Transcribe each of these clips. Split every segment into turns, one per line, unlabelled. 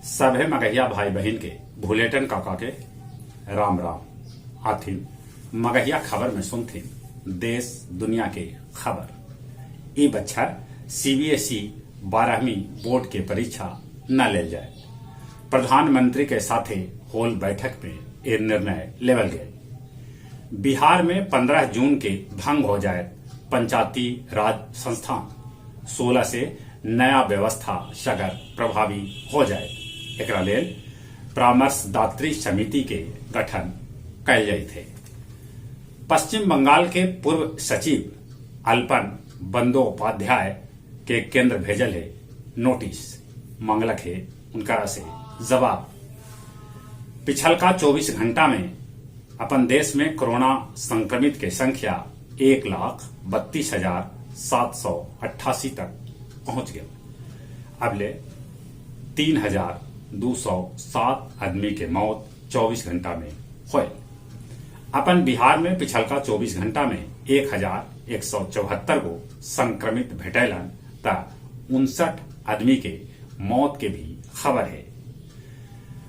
सभे मगहिया भाई बहिन के भुलेटन काका के राम राम। आथिन मगहिया खबर में सुनथिन देश दुनिया के खबर। ई बच्छर सीबीएसई बारहवीं बोर्ड के परीक्षा न लेल जाए। प्रधानमंत्री के साथे होल बैठक में ए निर्णय लेवल गेल। बिहार में 15 जून के भंग हो जायत पंचायती राज संस्थान। 16 से नया व्यवस्था सगर प्रभावी हो जायत। एकरा लेल परामर्शदात्री समिति के गठन कैल जइत हे। पश्चिम बंगाल के पूर्व सचिव अल्पन बंदोपाध्याय के केंद्र भेजल हे नोटिस, मांगलक हे उनकरा से जवाब। पिछलका 24 घंटा में अपन देश में कोरोना संक्रमित के संख्या 1,32,788 तक पहुंच गेल। अबले 3,207 आदमी के मौत 24 घंटा में होयल। अपन बिहार में पिछलका 24 घंटा में 1,174 गो संक्रमित भेटैलन त 59 आदमी के मौत के भी खबर है।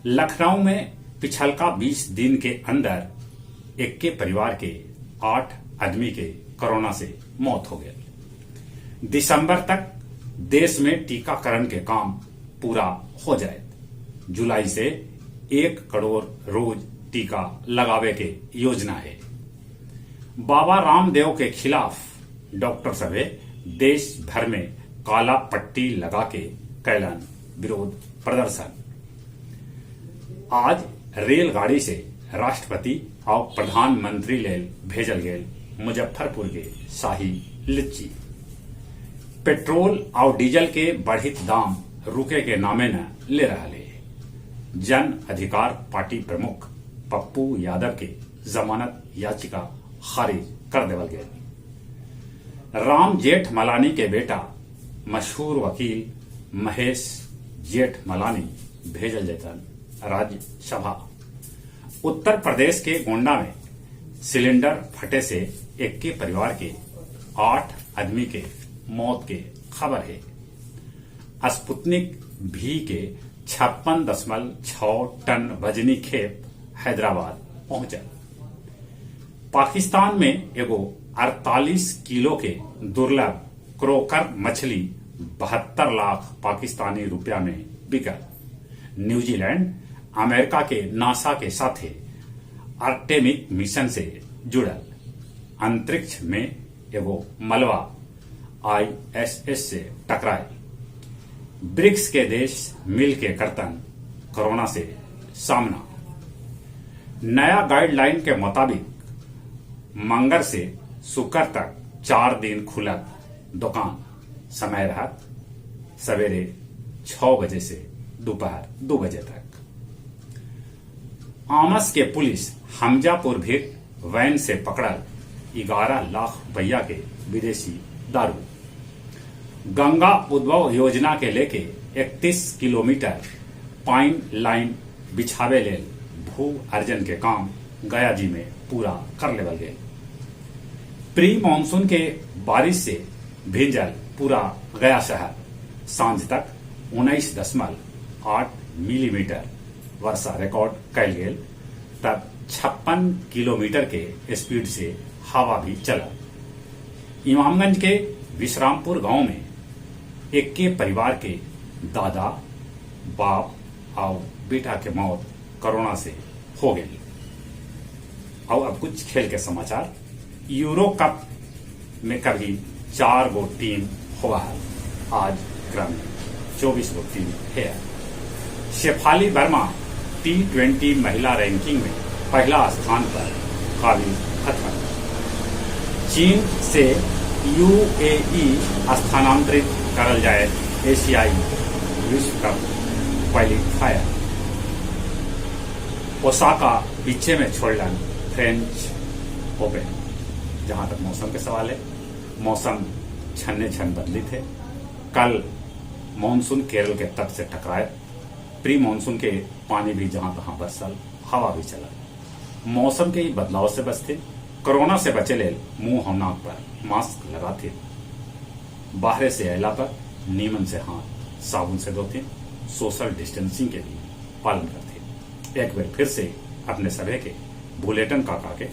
लखनऊ में पिछलका 20 दिन के अंदर एक्के परिवार के 8 आदमी के कोरोना से मौत हो गया। दिसंबर तक देश में टीकाकरण के काम पूरा हो जाए। जुलाई से 1 करोड़ रोज टीका लगावे के योजना है। बाबा रामदेव के खिलाफ डॉक्टर सभे देश भर में काला पट्टी लगा के कैलन विरोध प्रदर्शन। आज रेलगाड़ी से राष्ट्रपति और प्रधानमंत्री लेल भेजल गेल मुजफ्फरपुर के शाही लीची। पेट्रोल और डीजल के बढ़ित दाम रुके के नामे न ले रहा है। जन अधिकार पार्टी प्रमुख पप्पू यादव के जमानत याचिका खारिज कर देवल गेल। राम जेठमलानी के बेटा मशहूर वकील महेश जेठमलानी भेजल जैतन राज्यसभा। उत्तर प्रदेश के गोंडा में सिलेंडर फटे से एक्के परिवार के 8 आदमी के मौत के खबर है। स्पुतनिक भी के 56.6 टन वजनी खेप हैदराबाद पहुंचल। पाकिस्तान में एगो 48 किलो के दुर्लभ क्रोकर मछली 72 लाख पाकिस्तानी रुपया में बिकल। न्यूजीलैंड अमेरिका के नासा के साथे आर्टेमिक मिशन से जुड़ल। अंतरिक्ष में एगो मलबा आईएसएस से टकराए। ब्रिक्स के देश मिल के करतन कोरोना से सामना। नया गाइडलाइन के मुताबिक मंगर से शुक्र तक 4 दिन खुलत दुकान। समय रहत सवेरे 6 बजे से दोपहर 2 बजे तक। आमस के पुलिस हमजापुर भी वैन से पकड़ल 11 लाख रुपया के विदेशी दारू। गंगा उद्भव योजना के लेके 31 किलोमीटर पाइन लाइन बिछावे लेल भू अर्जन के काम गया जी में पूरा कर लेवल गेल। प्री मानसून के बारिश से भींजल पूरा गया शहर। सांझ तक 19.8 मिलीमीटर वर्षा रिकॉर्ड कैल गेल। तब 56 किलोमीटर के स्पीड से हवा भी चला। इमामगंज के विश्रामपुर गांव में एक्के परिवार के दादा, बाप और बेटा के मौत कोरोना से हो गई। और अब कुछ खेल के समाचार। यूरो कप में कभी 4 गो टीम हुआ है, आज क्रम में 24 गो टीम है। शेफाली वर्मा T20 महिला रैंकिंग में पहला स्थान पर काबिज हथन। चीन से यूएई स्थानांतरित करल जाए एशियाई विश्व कप क्वालिफायर। ओसाका पीछे में छोड़लन फ्रेंच ओपन। जहां तक मौसम के सवाल है, मौसम छन्ने छन बदली थे। कल मानसून केरल के तट से टकराए। प्री मानसून के पानी भी जहां तहां बरसल, हवा भी चला। मौसम के बदलाव से बचते, कोरोना से बचे लेल मुंह और नाक पर मास्क लगाते, बाहर से अला पर नीमन से हाथ साबुन से धोते। सोशल डिस्टेंसिंग के भी पालन करथिन। एक बार फिर से अपने सभे के भुलेटन काका के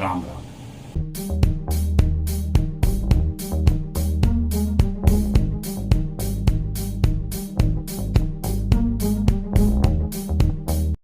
राम राम।